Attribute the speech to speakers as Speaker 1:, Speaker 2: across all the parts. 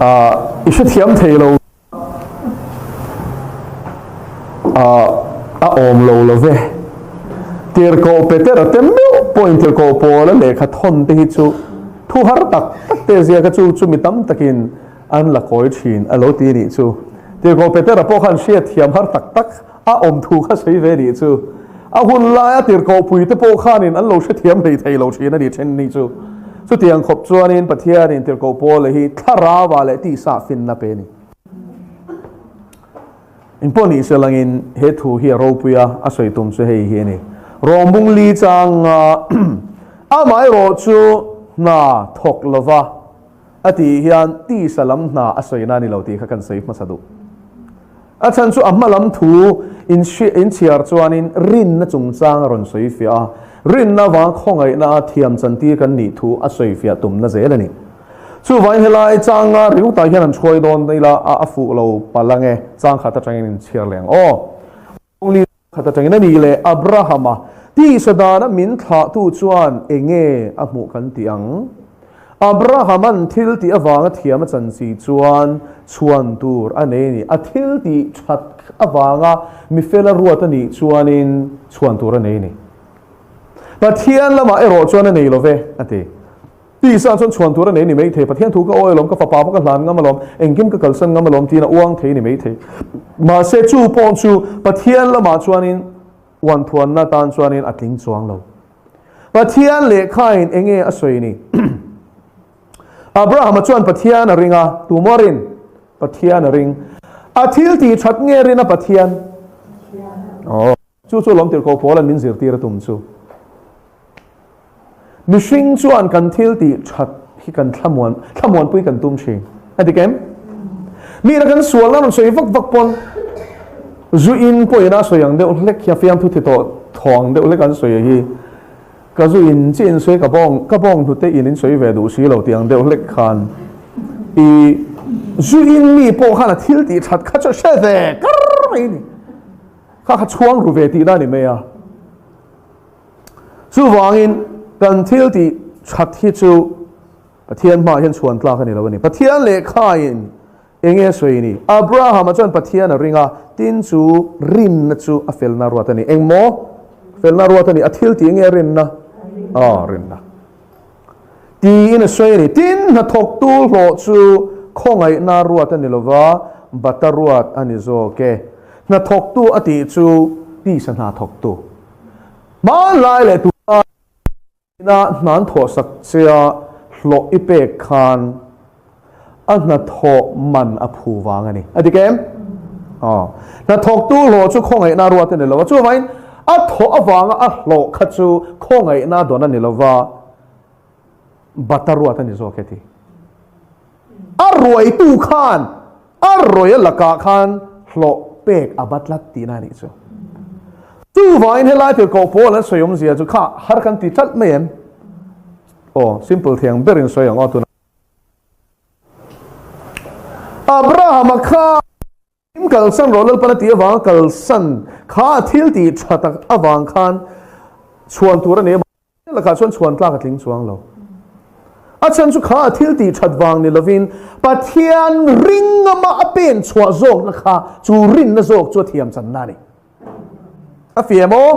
Speaker 1: I hrethiam thei lo a awm lo lo ve. Tirhkoh Petera te meuh pawhin tirhkoh Paula lehkha thawn te hi chu thu har tak tak te ziaka chu chu mi tam takin an la kawi thin a lo ti nih chu. Tirhkoh Petera pawh khan hriatthiam har tak tak a awm thu kha sawi ve nih chu. A hun laia tirhkoh pui te pawh khanin an lo hrethiam hlei thei lo thin a ni then ni chu. Chutiang khawp chuanin Pathianin tirhkoh Paula hi thlarauah leh tihsah finna pe a ni. Engpawh nih se langin he thu hi a ropui a, a sawi tum chu hei hi a ni. Rawmbung li changa amaherawh chu hna thawk lova a tih hian tisa lam hna a sawina a ni lo tih kha kan sawi hmasa duh. A chhan chu a hma lam thu inchhiar chuanin rinna chungchang a rawn sawi fiah a, rinna avanga khawngaihna a thiam chantir kan nih thu a sawi fiah tumna zel a ni. Chuvangin helai changa ringawtah hian an hruai dawn ila a a fuh lo palh ange, chang khat atangin inchhiar leh ang aw. Li khat atangin a ni leh Abrahama tisa dana min thlahtu chuan enge a hmuh kan ti ang? Abrahaman thil tih avanga thiam a chan si chuan chhuan tur a nei a ni. A thil tih that avanga mi fela ruat a nih chuanin chhuan tur a nei a ni. Pathian lamah erawh chuan a nei lo ve, a ti. Tisa chuan chhuan tur a nei ni mai thei, Pathian thu ka awi alawm, ka fapa pawh ka hlan ngam alawm, engkim ka kalsan ngam alawm tiin a uang thei ni mai thei. Mahse chu pawh chu Pathian lamah chuanin uanthuanna tan chuanin a tling chuang lo. Pathian lehkhain enge a sawi ni? Abrahama chuan Pathian a ring a, tu maw rin? Pathian a ring. A thil tih that nge rin a Pathian? Aw. Chu chu lawm tirhkoh Paula'n min zirtir a tum chu. Mihring chuan kan thil tih that hi kan thlamuan thlamuanpui kan tum thin. A dik em? Mi ina kan sual nan rawn sawi vak vak pawn zu in pawh ina a sawi ang deuh hlek hi a fiamthu thi tawh thaw ang deuh hlek an sawi hi ka zu in chi in sawi ka bawng ka bawng hnute in in sawi ve duh si lo tih ang deuh hlek khan i zu in mi pawh khan a thil tih that kha chu a hre ve kar mai a ni. Kha kha chhuang ru ve tihna a ni mai a. Chuvangin kan thil tih that hi chu Pathian hmaah hian chhuan tlak a ni lo a ni. Pathian lehkhain eng nge sawi ni? Abrahama chuan Pathian a ring a, tin chu rinna chu a felna ruat a ni. Eng maw? Felna ruat a ni. A thil tih nge rinna? Aw, rinna. Tiin a sawi a ni. Tin, hnathawktu hlawh chu khawngaihna ruat a ni lo va, bata ruat a ni zawk e. Hnathawktu a tih chu tisa hna thawktu. Hmanlai leh tunlaina hnan thawhsak chea hlawh i pek khan a hnathawh man a phu vang a ni. A dik em? Aw. Hnathawktu hlawh chu khawngaihna ruat a ni lo va, chuvangin a thawh avanga a hlawh kha chu khawngaihna dawn a ni lo va, bata ruat a ni zawk e ti. A ruaitu khan a rawia lakah khan hlawh pek a bat tlat tihna a nih chu. Chuvangin helai tirhkoh pawl an sawi awmzia chu kha har kan ti tlat mai em? Aw, simple thei ang berin sawi ang aw tunah. Abrahama kha im kalsan rawh Lalpan a tih avanga kalsan kha a thil tih tha tak avang khan chhuan tur a nei a, mahse lakah chuan chhuan tlak a tling chuang lo. A chhan chu kha a thil tih that vang ni lovin Pathian ringama a pen chhuah zawkna kha chu rinna zawk chu a thiam channa a ni. A fiam aw?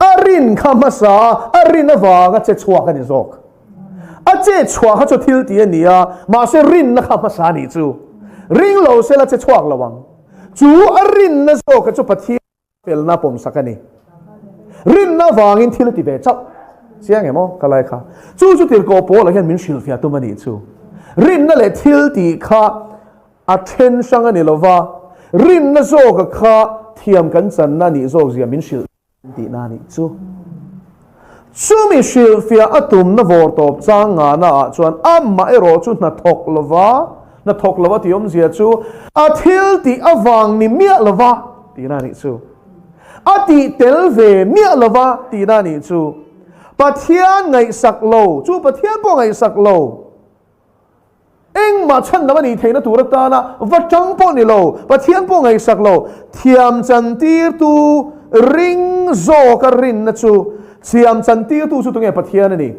Speaker 1: A rin kha hmasa a, a rin avanga che chhuak a ni zawk. A che chhuah kha chu thil tih a ni a, mahse rinna kha hmasa a nih chu. Ring lo sela che chhuak lo ang. Chu a rinna zawk kha chu Pathian felna pawmsak a ni. Rinna avangin thil a ti ve chauh. Chiang em aw ka lai kha. Chu chu tirhkoh Paula hian min hrilhfiah tum a nih chu. Rinna leh thil tih kha A then hrang a ni lo va, rinna zawka kha thiam kan channa nih zawk zia min hrilh tihna a nih chu. Chumi hrilhfiah a tumna vawr tawp chang ngahna ah chuan amah erawh chu hna thawk lo va, hna thawk lo a tih awmzia chu a thil tih avang ni miah lo va tihna a nih chu. A tih tel ve miah lo va tihna a nih chu. Pathian ngaihsak lo, chu Pathian pawh ngaihsak lo. Engmah chhan lam a nih theihna tur atana va tang pawh ni lo, Pathian pawh ngaihsak lo, thiam chantirtu ring zawka rinna chu thiam chantirtu chu tunge Pathian a ni.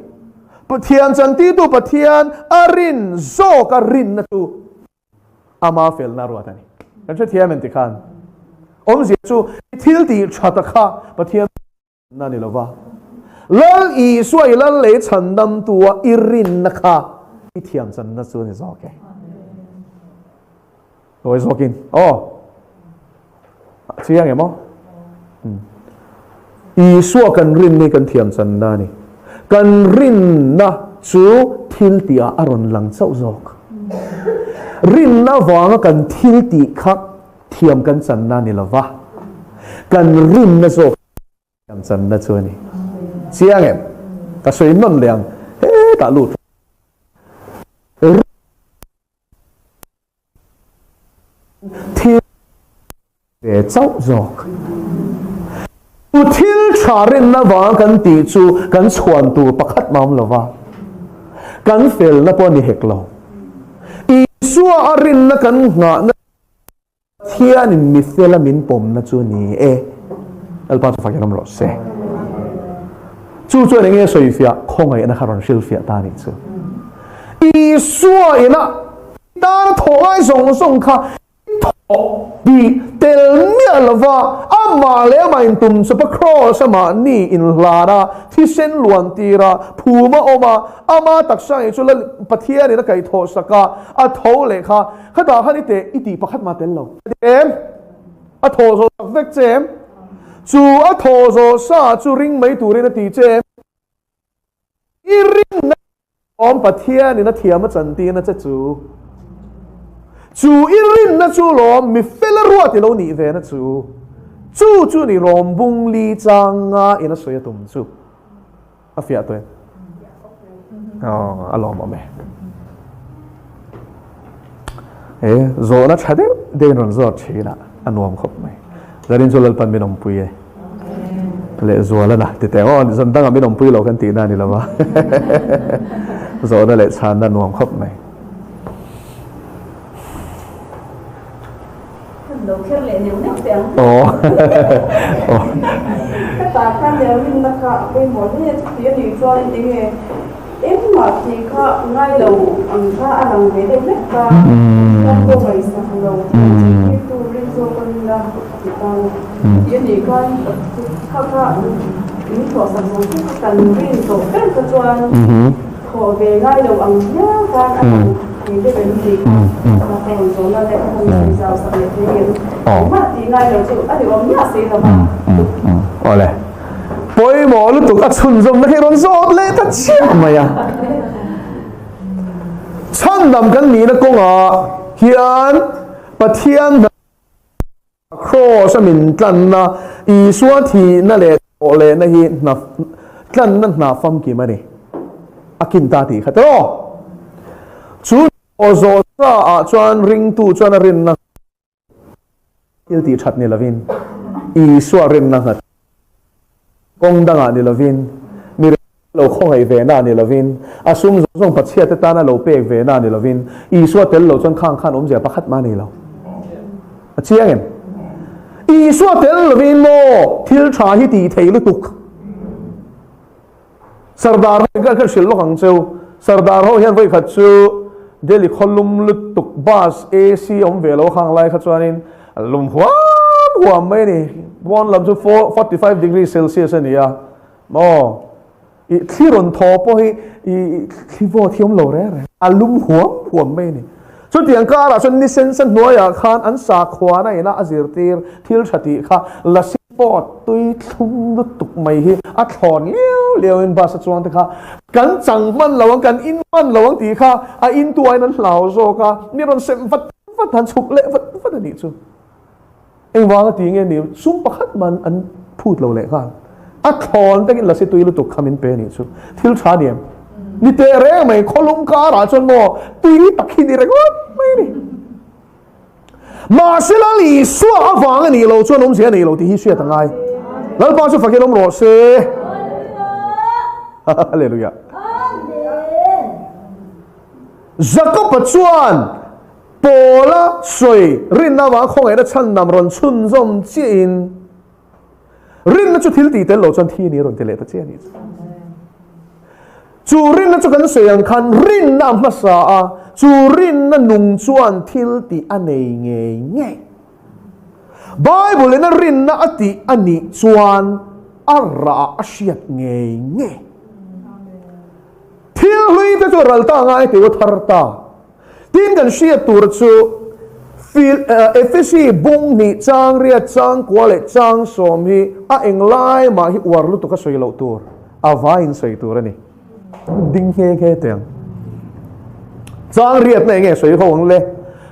Speaker 1: Thiam chantirtu Pathian a rin zawka rinna chu ama felna ruat a ni. Kan hrethiam em tikhan? Awmzia chu i thil tih thata kha Pathian na ni lova, Lal Isua i lal lei chhandamtua i rinna kha i thiam channa chu a ni zawk e. Tawi zawkin, aw, a chiang em aw? Isua kan rinna hi kan thiam channa a ni. Kan rinna chu thil tihah a rawn lang chauh zawk. Rinna vanga kan thil tih kha thiam kan channa a ni lova, kan rinna zawk thiam channa chu a ni. Chiang em? Ka sawi nawn leh ang, hetah lut rawh. Thil ve chauh zawk. Chu thil tha rinna vang kan tih chu kan chhuan tur pakhat mah awm lova, kan felna pawh a ni hek lo. Isua a rinna kan nghahna Pathianin mi fela min pawmna chu a ni e. Lalpa chu fakin awm rawh se. Chu chuan enge sawifiah khawngaihna kha rawn hrilhfiah ta a nih chu. Isua ina tana thawh ngai zawng zawng kha thawh tih tel miah lova amah leh amah intum chawpa kraws amahni inhlan a, thisen luan tir a, phum a awm a, ama taksa ngei chu Lal Pathianin a kaihthawh sak a, a tho leh kha khatah khan i teh i tih pakhat mah tel lo. Em? A thawh zawh sak vek che em? Chu a thawh zawh sa chu ring mai turin a ti che em? I rinna awm Pathianin a thiam a chantirna che chu. Chu i rinna chu lawm mi fela ruat i lo nih ve na chu. Chu chu ni rawm bung li changa in a sawi a tum chu. A fiah tawh em? Aw, a lawmawm e. E, zawhna tha deuh deuhin rawn zawt thin a, a nuam khawp mai. Zanin chu Lalpan min awmpui e. Lehzual a na ti teh aw, zan dangah min awmpui lo kan tihna a ni lo va. Zawhna leh chhanna nuam khawp mai.
Speaker 2: Lo kher leh neuh neuh teh ang.
Speaker 1: Aw. Aw.
Speaker 2: Hetah khan leh rinna kha a pawimawh hle a, chuti a nih chuan enge engmah tih kha ngai lo ang kha a lang ve deuh hlek a, kan pawh ngaihsak lo zirtirtu rin zawk a rinna a ti ta a, chuti a nih khan kha kha min thawhsak zawng chu kha kan rin tawh ber kha chuan Thawh ve ngai lo ang hial khan a lang thei deuh em tih kha ka rawn zawhna leh ka rawn sawi zau sak leh thei em? Engmah tih ngai lo chu a ni awm miah si lo va.
Speaker 1: Awle. Pawimawh lutuk a chhunzawmna khi rawn zawt leh ta chiah mai a. Chhandam kan nihna kawngah hian Pathian hna Kraws a min tlanna, Isua thihna leh thawh lehna hi hna tlanna hna famkim a ni. A kin ta tih kha tawh. Chu thawh zawh sa ah chuan ringtu chuan a rinna thil tih that ni lovin Isua rinna nghat Kawng dangah ni lovin, mi lo khawngaih ve na ni lovin, a sum zawng zawng Pathiate tana lo pek ve na ni lovin, Isua tel lo chuan khang khan awmzia pakhat mah a nei lo. A chiang em? Isua tel lovin maw thil tha hi tih thei lutuk. Sardar ho hian ka hrilh lawk ang cheu. Sardar ho hian vawikhat chu Delhi khaw lum lutuk bus AC awm ve lo khang lai kha chuanin a lum huam huam mai a ni. Pawn lam chu 45 degree celsius a ni a. Maw i thli rawn thaw pawh hi i thli vawt hi awm lo reng reng. A lum huam huam mai a ni. Chutiang karah chuan ni sensa hnuaiah khan an sakhuana ina a zirtir thil tha tih kha lasi pawh tui thlum lutuk mai hi a thlawn liau liau in bus a chuang te kha kan chang hman lo ang kan in hman lo ang tih kha a in tu aiin an hlau zawk a, mi rawn sem vat vat han chhuk leh vat vat a nih chu. Engvanga ti nge ni sum pakhat man an phut lo leh nghal. A thlawn takin lasi tui lutuk kha min pe nih chu. Thil tha ni em? Ni teh reng mai khawlum karah chuan maw tui tak hi ni ringawt mai ni. Mahse Lal Isua avang a nih lo chuan awmzia a nei lo tih hi hriat a ngai. Lalpa chu fakin awm rawh se. Hallelujah. Jakob-a chuan Paula sawi rinna avanga khawngaihna chhandam rawn chhunzawm chiahin rinna chu thil tih tel lo chuan thi a ni a rawn ti leh ta chiah a nih chu. Chu rinna chu kan sawi ang khan rinna a hmasa a, chu rinna nung chuan thil tih a nei ngei ngei. Bible in a rinna a tih a nih chuan a rah a hriat ngei ngei. Thil hlui te chu ral ta ngai tih a thar ta. Tin kan hriat tur chu Efesi bung hnih chang riat chang kua leh chang sawm hi a englai mah hi uar lutuk a sawi loh tur a vaiin sawi tur a ni. Ding nghe nghe teh ang. Chang riatna enge sawi ho ang le?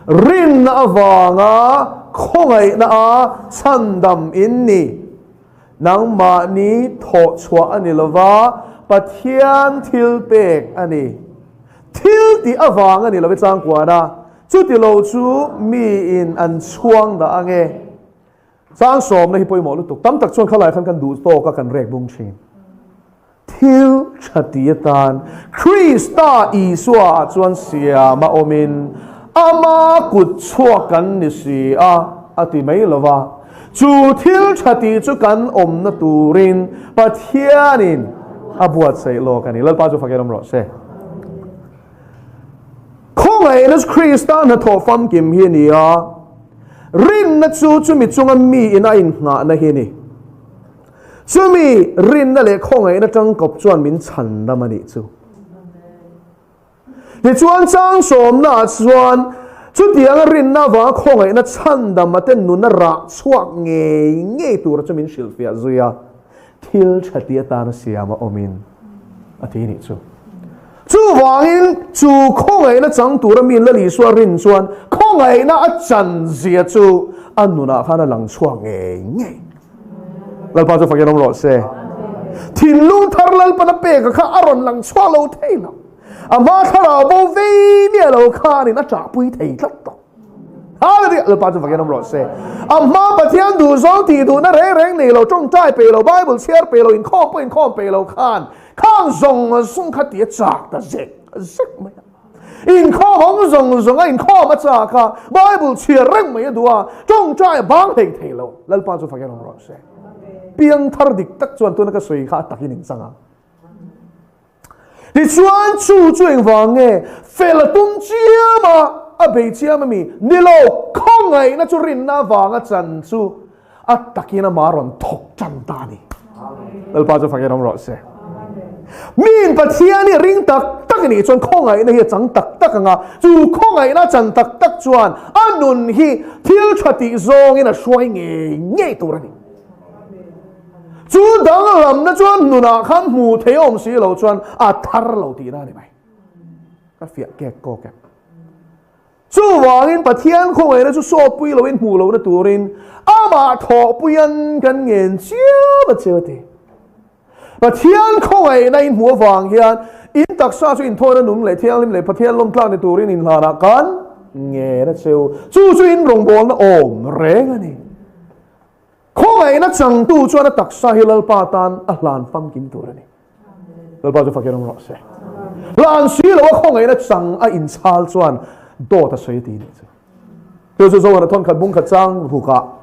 Speaker 1: Rinna avanga khawngaihna a chhandam in ni. Nangmahni thawh chhuah a ni lova, Pathian thil pek a ni. Thil tih avang a ni lo i changkuan a, chuti lo chu miin an chhuang dah ang e. Chang sawmna hi pawimawh lutuk. Tam tak chuan khalai khan kan duh tawk a kan rek bung thin. Thil tha ti atan Krista Isua ah chuan siam a awmin ama kut chhuak kan ni si a, a ti mai lo va. Chu thil tha ti chu kan awmna turin Pathianin a buatsaih lawk a ni. Lalpa chu fakin awm rawh se. Khawngaihna chu Krista hnathawh famkim hi a ni a, rinna chu chumi chunga miin a innghahna hi a ni. Chumi rinna leh khawngaihna tangkawp chuan min chhandam a nih chu. Tichuan chang sawmnaah chuan chutianga rinna avanga khawngaihna chhandam a te nuna rah chhuak ngei ngei tura chu min hrilhfiah zui a, thil tha ti atana siam a awmin a ti nih chu. Chuvangin chu khawngaihna chang tura mi Lal Isua rin chuan khawngaihna a chan zia chu a nunah khan a lang chhuak ngei ngei. Lalpa chu fakin awm rawh se. Thinlung thar Lalpan a pek kha a rawn lang chhuak lo thei lo. A hma thlarau bo vei miah lo khanin a ṭahpui thei tlat tawh. Hallelujah! Lalpa chu fakin awm rawh se. A hma Pathian duh zawng tih duhna reng reng nei lo, ṭawngṭai pe lo, Bible chhiar pe lo, inkhawm pawh inkhawm pe lo khan khang zawng zawng kha tih a chak ta zek zek mai a. Inkhawm awm zawng zawng a inkhawm a chak a, Bible chhiar reng mai a duh a, ṭawngṭai a bang hlei thei lo. Lalpa chu fakin awm rawh se. Piangthar dik tak chuan tuna ka sawi kha a takin in chang ang. Tichuan chu chu engvang nge fel a tum chiam a, a bei chiam a mi? Ni lo, khawngaihna chu rinna avanga chan chu a takin amah rawn thawk tan ta a ni. Lalpa chu fakin awm rawh se. Miin Pathian hi a ring tak tak a nih chuan khawngaihna hi a chang tak tak ang a, chu khawngaihna a chan tak tak chuan a nun hi thil tha tih zawngin a hruai ngei ngei tur a ni. Chu danglamna chuan nunah khan hmu thei awm si lo chuan a thar lo tihna a ni mai. Ka fiah kek kawk e. Chuvangin Pathian khawngaihna chu sawtpui loin hmuh lohna turin amah thawhpuian kan ngen chiam a che a ti. Pathian khawngaihna in hmuh avang hian in taksa chu inthawina nung leh thianghlim leh Pathian lawmtlak ni turin inhlanah kan ngen a cheu. Chu chu in rawngbawlna awm reng a ni. Khawngaihna changtu chuan a taksa hi Lalpa tan a hlan famkim tur a ni. Lalpa chu fakin awm rawh se. Hlan si lo a khawngaihna chang a inchhal chuan dawt a sawi ti nih chu. Chu chu Zohana thawn khat bung khat chang rukah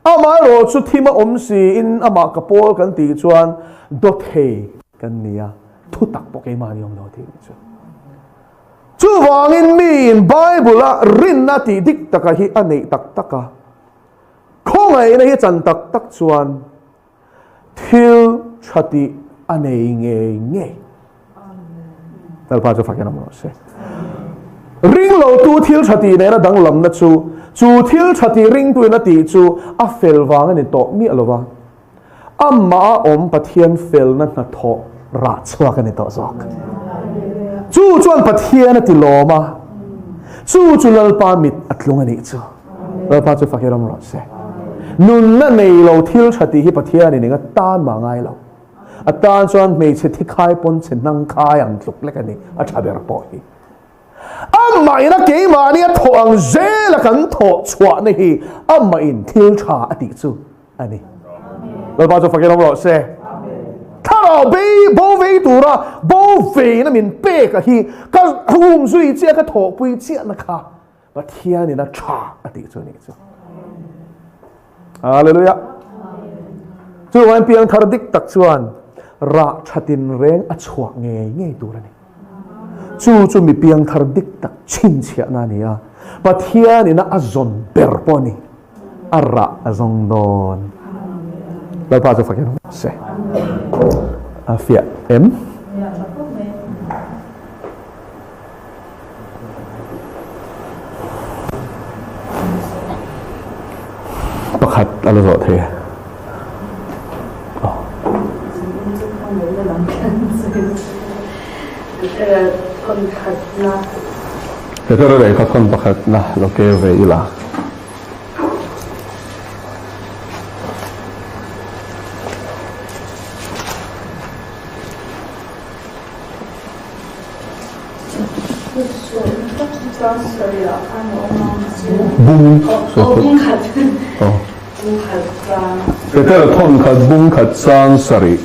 Speaker 1: amaherawh chu thim a awm siin amah ka pawl kan tih chuan dawthei kan ni a, thu tak pawh keimah ni awm lo ti nih chu. Chuvangin miin Bible-a rinna tih dik taka hi a neih tak tak a, Khawngaihna hi chan tak tak chuan thil tha tih a nei ngei ngei. Lalpa chu fakin awm rawh se. Ringlotu thil tha tih nena danglamna chu, chu thil tha tih ringtuin a tih chu a fel vang a ni tawh miah lo va. Amah a awm Pathian felna hnathawh rah chhuak a ni tawh zawk. Chu chuan Pathian a ti lawm a, chu chu Lalpa mit a tlung a nih chu. Lalpa chu fakin awm rawh se. Nunna nei lo thil tha tih hi Pathianin eng atan mah ngai lo. A tan chuan hmeichhe thikhai pawn chhe hnang khai ang tluk lek a ni, a tha ber pawh hi. Amahin a keimahni a thawh ang zela kan thawh chhuahna hi amahin thil tha a tih chu a ni. Lalpa chu fakin awm rawh se. Thlarau bei bo vei tura bo veina min pek a hi ka um zui chiah ka thawhpui chiahna kha Pathianin a tha a tih chu a nih chu. Hallelujah. Chuvangin piangthar dik tak chuan rah tha tinreng a chhuah ngei ngei tur a ni. Chu chu mi piangthar dik tak chhinchhiahna a ni a, Pathianina a zawn ber pawh a ni. A rah a zawng dawn. Lalpa chu fakin awm se. A fiah em? Pakhat a la zawh thei e. Petera lehkha thawn pakhatna lo keu ve ila. Petera thawn khat bung khat chang sarih.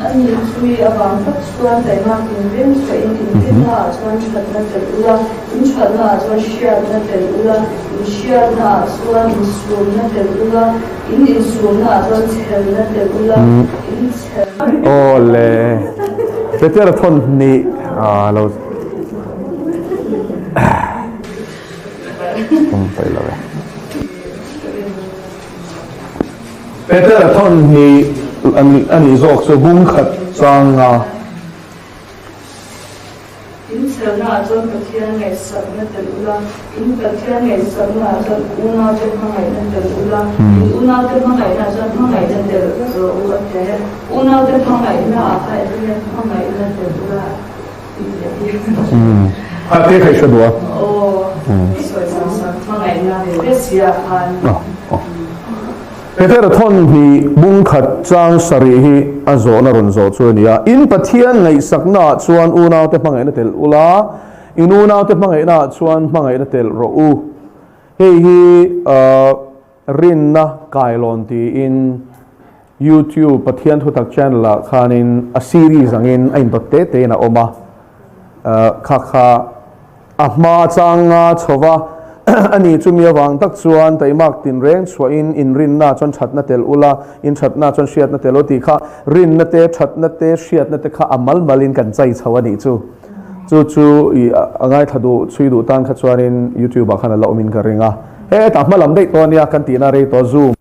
Speaker 2: Ani chui avang tak chuan taimak inrem chhuahin inrinnaah chuan thatna tel ula, in thatnaah chuan hriatna tel ula, in hriatnaah chuan insumna tel ula, in insumnaah chuan chhelna tel ula, in chhelna.
Speaker 1: Aw le, Petera thawn hnih a lo. Petera thawn hi a nih zawk chu bung khat chang a.
Speaker 2: In chhelnaah chuan Pathian ngaihsakna tel ula, in Pathian ngaihsaknaah chuan unaute hmangaihna tel ula, in unaute hmangaihnaah chuan hmangaihna tel rawh u a ti a, unaute hmangaihnaah kha enge hmangaihna tel ula.
Speaker 1: A te kha i hre duh a. Petera thawn hi bung khat chang sarih hi a zawhna rawn zawh chu a ni a. In Pathian ngaihsaknaah chuan unaute hmangaihna telh ula, in unaute hmangaihnaah chuan hmangaihna telh rawh u. Hei hi Rinna kailawn tiin YouTube Pathian Thutak channel ah khanin a series angin a indawt te tein a awm a, kha kha a hma changa chho va, ani chumi avang tak chuan taimak tinreng chhuahin inrinna chuan thatna tel ula, inthatna chuan hriatna tel u tih kha rinna te, thatna te, hriatna te kha a mal malin kan chai chho a nih chu. Chu chu i a ngaithla duh chhui duh tan kha chuanin YouTube ah khan a la awmin ka ring a. Hetah hma lam daih tawh a nia kan tihna rei tawh Zoom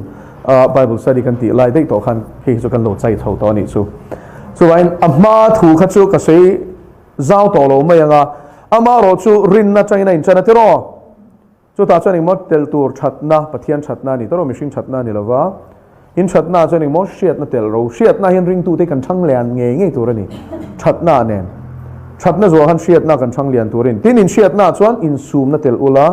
Speaker 1: ah Bible study kan tih lai daih tawh khan hei hi chu kan lo chai chho tawh a nih chu. Chuvangin a hma thu kha chu ka sawi zau tawh lo mai ang a, amaherawh chu rinna atangin a inchan a tiraw? Chutah chuan engmaw tel tur thatna, Pathian thatna a ni tawh lo, mihring thatna a ni lo va. In thatna chuan engmaw hriatna tel ro. Hriatna hian ringtute kan chhang lian ngei ngei tur a ni. Thatna nen. Thatna zuah khan hriatna kan chhang lian tur a ni. Tin, in hriatna chuan insumna tel ula,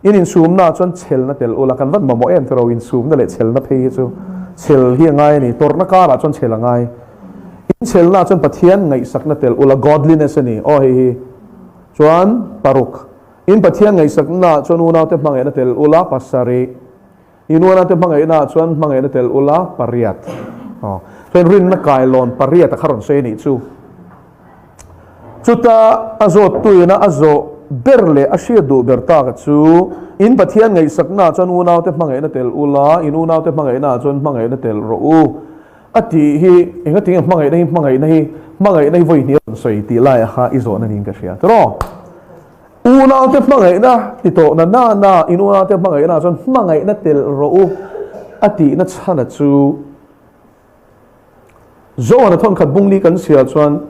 Speaker 1: in insumna chuan chhelna tel ula. Kan vat mamawh em tawh lo, insumna leh chhelna phei hi chu chhel hi a ngai a ni. Tawrhna karah chuan chhel a ngai. In chhelna chuan Pathian ngaihsakna tel ula, godliness a ni. Aw hei hi chuan paruk. In Pathian ngaihsaknaah chuan unaute hmangaihna tel ula, pasarih. In unaute hmangaihnaah chuan hmangaihna tel ula, pariat. Aw. Chuan rinna kailawn pariat a kha rawn sawi a nih chu. Chuta a zawttuina a zawh ber leh a hriat duh ber taka chu, In Pathian ngaihsaknaah chuan unaute hmangaihna tel ula, in unaute hmangaihnaah chuan hmangaihna tel rawh u. A tih hi engatinge hmangaihna hi hmangaihna hi hmangaihna hi vawi hnih a rawn sawi tih laiah kha i zawhna niin ka hria tiraw? Unaute hmangaihna ti tawh na na na in unaute hmangaihna ah chuan hmangaihna telh rawh u a tihna chhana chu Zohana thawnkhat bungli kan chhiar chuan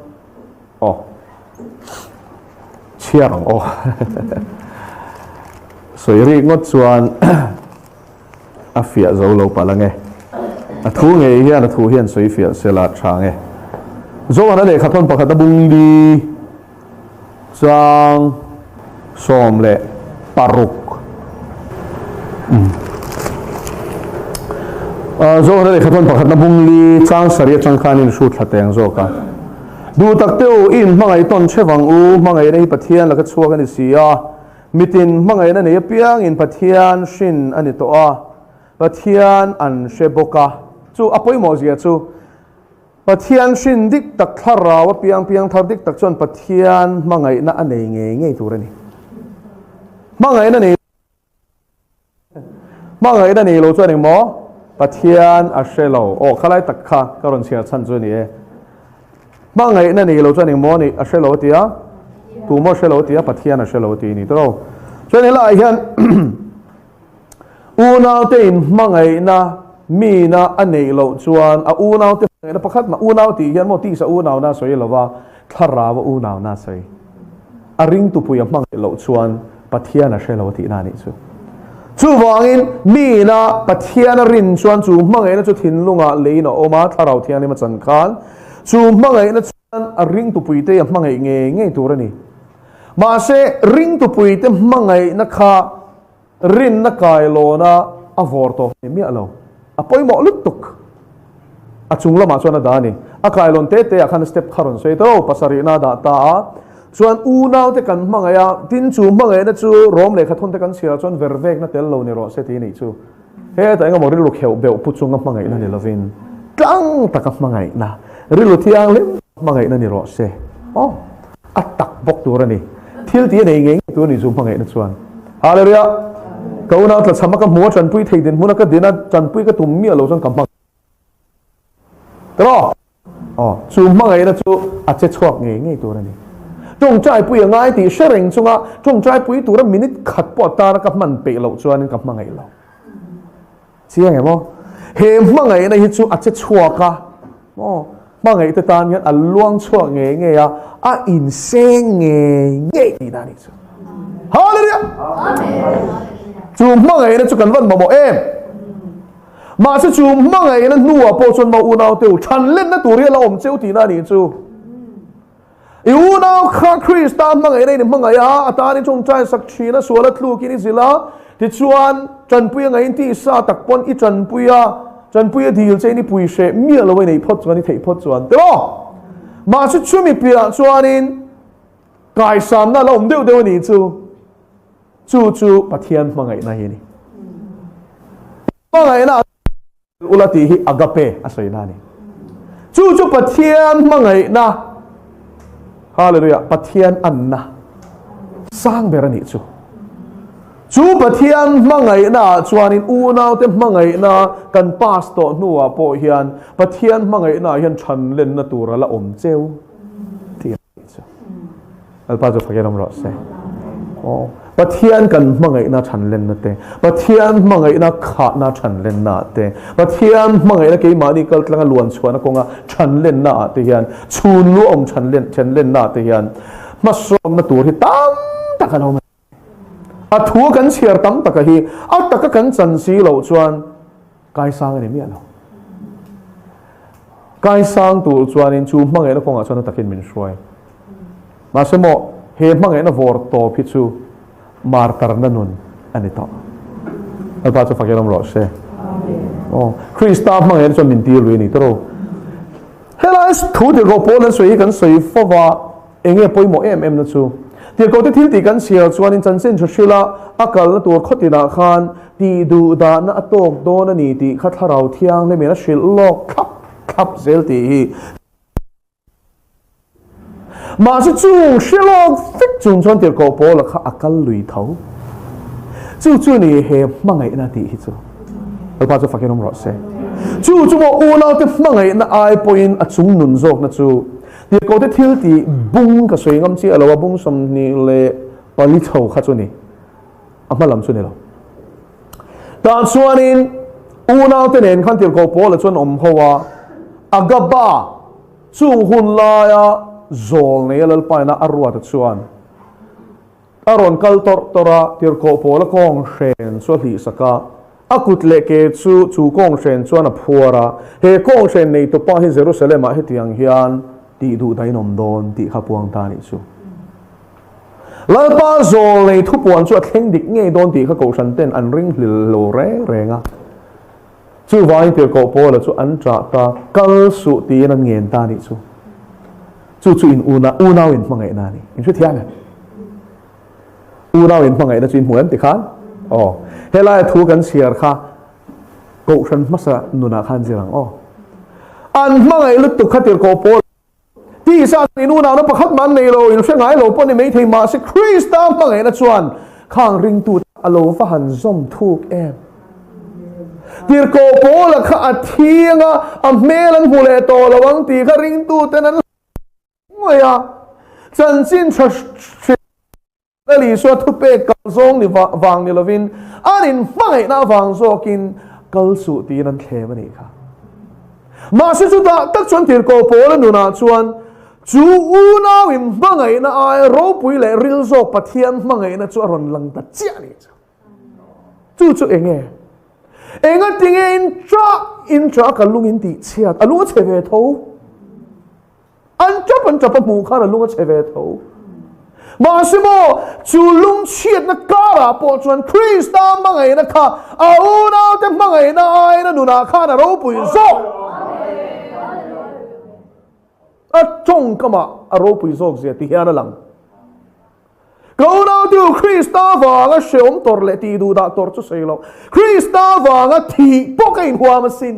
Speaker 1: aw chhiar ang aw sawi rik ngawt chuan A fiah zo lo palh ange. A thu ngei hian a thu hian sawi fiah se la tha ange. Zohana lehkha thawn pakhat a bungli chang 16. Zohana lehkha thawn pakhatna bungli chang sarih atang khan in hrut thla teng zawk a. Duh tak te u, i inhmangaih tawn che vang u, hmangaihna hi Pathian laka chhuak a ni si a. Mitin hmangaihna nei apiangin Pathian hrin a ni tawh a, Pathian an hre bawk a. Chu a pawimawh zia chu Pathian hrin dik tak thlarau a piang piang thar dik tak chuan Pathian hmangaihna a nei ngei ngei tur a ni. Hmangaihna nei Hmangaihna nei lo chuan engmaw? Pathian a hre lo. Aw, khalai tak kha ka rawn chhiar chhan chu a ni e. Hmangaihna nei lo chuan engmaw nih a hre lo a ti a? Tumaw hre lo a ti a? Pathian a hre lo a ti a ni tawh. Chuan helaiah hian Unaute inhmangaihna mina a neih loh chuan a unaute hmangaihna pakhat mah, unau tih hian maw tisa unauna a sawi lo va, thlarau a unauna a sawi. A ringtupui a hmangaih loh chuan Pathian a hre lo tihna a nih chu. Chuvangin mina Pathian a rin chuan chu hmangaihna chu thinlungah leiin a awm a, thlarau thianghlim a chan khan chu hmangaihna chuan a ringtupuite a hmangaih ngei ngei tur a ni. Mahse, ringtupuite hmangaihna kha Rinna kailawna a vawr tawh ni miah lo. A pawimawh lutuk. A chung lamah chuan a dah a ni. A kailawn te te ah khan step kha rawn sawi tawh pasarihna a dah ta a. Chuan unaute kan hmangaih a, tin chu hmangaihna chu Rom lehkha thawn te kan chhiar chuan vervekna tel lo ni rawh se tih a nih chu. Hetah engemaw rilru kheuh beuh pu chunga hmangaihna ni lovin tlang taka hmangaihna, rilru thianghlim hmangaihna ni rawh se. Aw. A tak bawk tur a ni. Thil tih a nei ngei ngei tur a ni chu hmangaihna chuan. Hallelujah! Ka unau tlachham a ka hmu a tanpui thei dinhmun a ka din a tanpui ka tum miah lo chuan ka hmangaih. Tiraw? Aw, chu hmangaihna chu a che chhuak ngei ngei tur a ni. Tawngtaipui a ngai tih hre reng chunga tawngtaipui tura minute khat pawh atana ka hman peih loh chuanin ka hmangaih lo. Chiang em aw? He hmangaihna hi chu a che chhuak a, maw? Hmangaih te tan hian a luang chhuak ngei ngei a, a inseng ngei ngei tihna a nih chu. Hallelujah! Chu hmangaihna chu kan van mamawh em? Mahse chu hmangaihna hnuah pawh chuan maw unau te u, than lenna tur hi a la awm cheu tihna a nih chu. I unau kha Krista hmangaihna in i hmangaih a, a tan i tawngtai sak thin a, sual a tlukin i zilh a, tichuan tanpui a ngaihin tisa tak pawn i tanpui a, tanpui a dil che in i pui hreh miah lo a i neih phawt chuan i theih phawt chuan tiraw? Mahse chumi piah chuanin kaisamna a la awm deuh deuh a nih chu, chu chu Pathian hmangaihna hi a ni. Hmangaihna Ula tih hi agape a sawina a ni. Chu chu Pathian hmangaihna, Hallelujah, Pathian anna sang ber a nih chu. Chu Pathian hmangaihna ah chuanin unaute hmangaihna kan pass tawh hnuah pawh hian Pathian hmangaihna ah hian than lenna tur a la awm cheu tih a nih chu. Lalpa chu fakin awm rawh se. Aw, Pathian kan hmangaihna than lenna te, Pathian hmangaihna khahna than lenna ah te, Pathian hmangaihna keimahni kal tlanga luan chhuahna kawnga than lenna ah te hian, chhun lu awm than len then lenna ah te hian hmasawnna tur hi tam tak a lo awm a ni. A thu kan chhiar tam taka hi a taka kan chan si loh chuan kaisang a ni miah lo. Kaisang tur chuanin chu hmangaihna kawngah chuan a takin min hruai. Mahse maw, he hmangaihna vawr tawp hi chu martarna nun a ni tawh. Lalpa chu fakin awm rawh se. Aw, Krista hmangaihna chuan min tir lui a ni tawh. Helai thu tirhkoh pawl an sawi hi kan sawi fo va, Enge pawimawh em em na chu? Tirhkohte thil tih kan chhiar chuanin chanchin tha hrilh a, a kalna tur khawtinah khan tih duh dahna a tawk dawn a ni tih kha Thlarau Thianghlimin a hrilh lawk thlap thlap zel tih hi. Mahse chung hre lawk vek chung chuan Tirhkoh Paula kha a kal lui tho. Chu chu ni he hmangaihna tih hi chu. Lalpa chu fakin awm rawh se. Chu chu maw unaute hmangaihna ai pawhin a chung nun zawkna chu Tirhkohte thil tih bung ka sawi ngam chiah lo a, bung 24 chho kha chu ni, a hma lam chu ni lo. Tah chuanin unaute nen khan Tirhkoh Paula chuan awm ho a, Agaba chung hun laia zawl neia Lalpaina a ruata chuan A rawn kal tawrh tawrh a, tirhkoh pawl a kawng hren chu a hlihsak a, a kut leh ke chu chu kawng hren chuan a phuar a, he kawng hren nei tupa hi Jerusalem ah hetiang hian tih duh dahin awm dawn tih kha puang ta a nih chu. Lalpa zawl nei thupuan chu a thleng dik ngei dawn tih kha kohhran ten an ring hlil lo reng reng a. Chuvangin tirhkoh Paula chu an ṭah ta, kal suh tiin an ngen ta a nih chu. Chu chu in una, unau in hmangaihna a ni. In hrethiam em? Unau in hmangaihna chu in hmu em tikhan? Aw. Helaia thu kan chhiar kha Kohhran hmasa nunah khan zir ang aw. An hmangaih lutuk kha tirhkoh Paul tisa in unauna pakhat mah an nei lo, in hre ngai lo pawh ni maithei mahse Krista hmangaihna chuan khang ringtute a lo va han zawm thuk em. Tirhkoh Paula kha a thiang a, a hmel an hmu leh tawh lo ang tih kha ringtuten an hlau a, chanchin tha hrilh Lal Isua thupek kal zawng ni vang ni lovin an inhmangaihna avang zawkin kal suh tiin an thlem a nih kha. Mahse chutah tak chuan Tirhkoh Paula nunah chuan chu unau inhmangaihna aia ropui leh ril zawk Pathian hmangaihna chu a rawn lang ta chiah a nih chu. Chu chu eng nge? Engatinge in ṭah in ṭah a ka lung in tih chhiat? A lung a chhe ve tho. An tap an tap a hmuh khan a lung a chhe ve tho. Mahse maw, chu lungchhiatna karah pawh chuan Krista hmangaihna kha a unaute hmangaihna aiin a nunah khan a ropui zawk. A tawngkamah a ropui zawk zia ti hian a lang. Ka unaute u, Krista vanga hreawm tawrh leh tih duh dah tawrh chu sawi loh, Krista vanga thih pawh ka inhuam asin.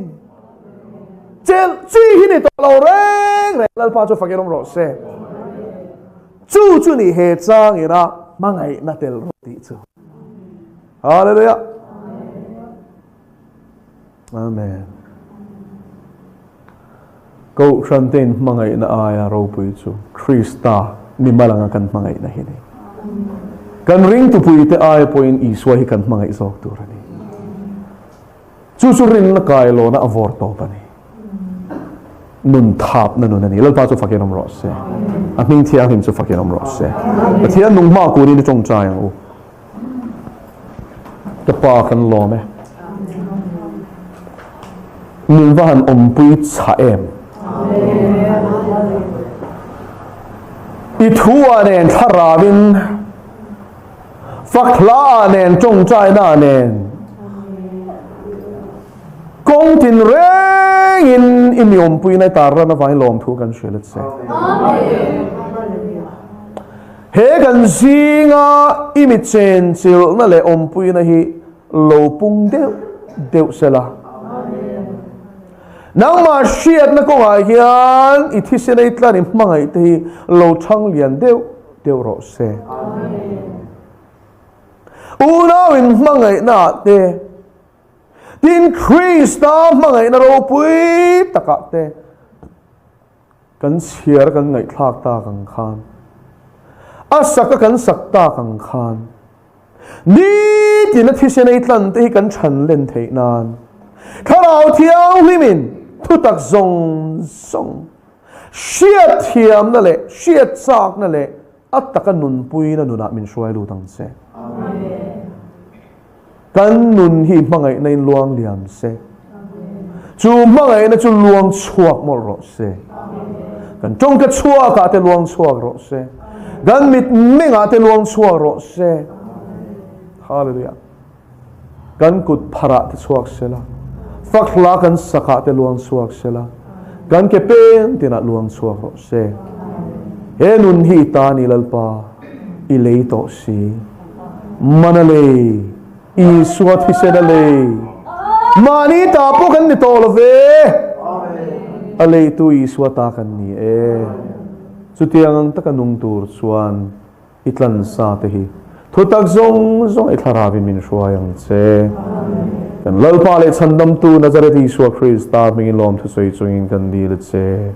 Speaker 1: Chelh chi hi ni tawh lo reng reng, Lalpa chu fakin awm rawh se. Chu chu ni he changin a hmangaihna tel rawh tih chu. Hallelujah. Amen. Kohhran te in hmangaihna aia ropui chu Krista mimal anga kan hmangaihna hi ni. Kan ringtupui te aia pawhin Isua hi kan hmangaih zawk tur a ni. Chu chu rinna kailawna a vawr tawp a ni. Nun thapna nun a ni. Lalpa chu fakin awm rawh se. A hming thianghlim chu fakin awm rawh se. Pathian nung hma kurin i tawngtai ang u. Ka pa kan lawm e. Min va han awmpui chhah em. I thu ah nen thlarau in fak hla ah nen tawngtaina ah nen kawng tin reng in i mi awmpui na i tar ran avangin lawmthu kan hrilh a che. He kan zinga i mi chenchilhna leh awmpuina hi lo pung deuh deuh sela. Nangmah hriatna kawngah hian i thisen ei tlan i hmangaih te hi lo thang lian deuh deuh rawh se. Unau in hmangaihna ah te, tin Krista hmangaihna ropui takah te, Kan chhiar kan ngaihthlak tak ang khan, a sak a kan sak tak ang khan, nitin a thisen ei tlan te hi kan chhan len theih nan Thlarau Thianghlimin thutak zawng zawng hriatthiamna leh hriatchakna leh a taka nunpuina nunah min hruai lut ang che. Kan nun hi hmangaihna in luang liam se. Chu hmangaihna chu luang chhuak mawlh rawh se. Kan tawngka chhuakah te luang chhuak rawh se. Kan mit mengah te luang chhuak rawh se. Hallelujah. Kan kut pharah te chhuak sela. Fak hla kan sakah te luang chhuak sela. Kan ke peng tinah luang chhuak rawh se. He nun hi i ta ni Lalpa, i lei tawh si. Man a lei, Isua thisen a lei. Mahni ta pawh kan ni tawh lo ve. A leitu Isua ta kan ni e. Chutiang ang taka nung tur chuan i tlansa te hi thutak zawng zawng i thlarauin min hruai ang che. Kan Lalpa leh Chhandamtu Nazareth Isua Krista hmingin lawmthu sawi chungin kan dil a che.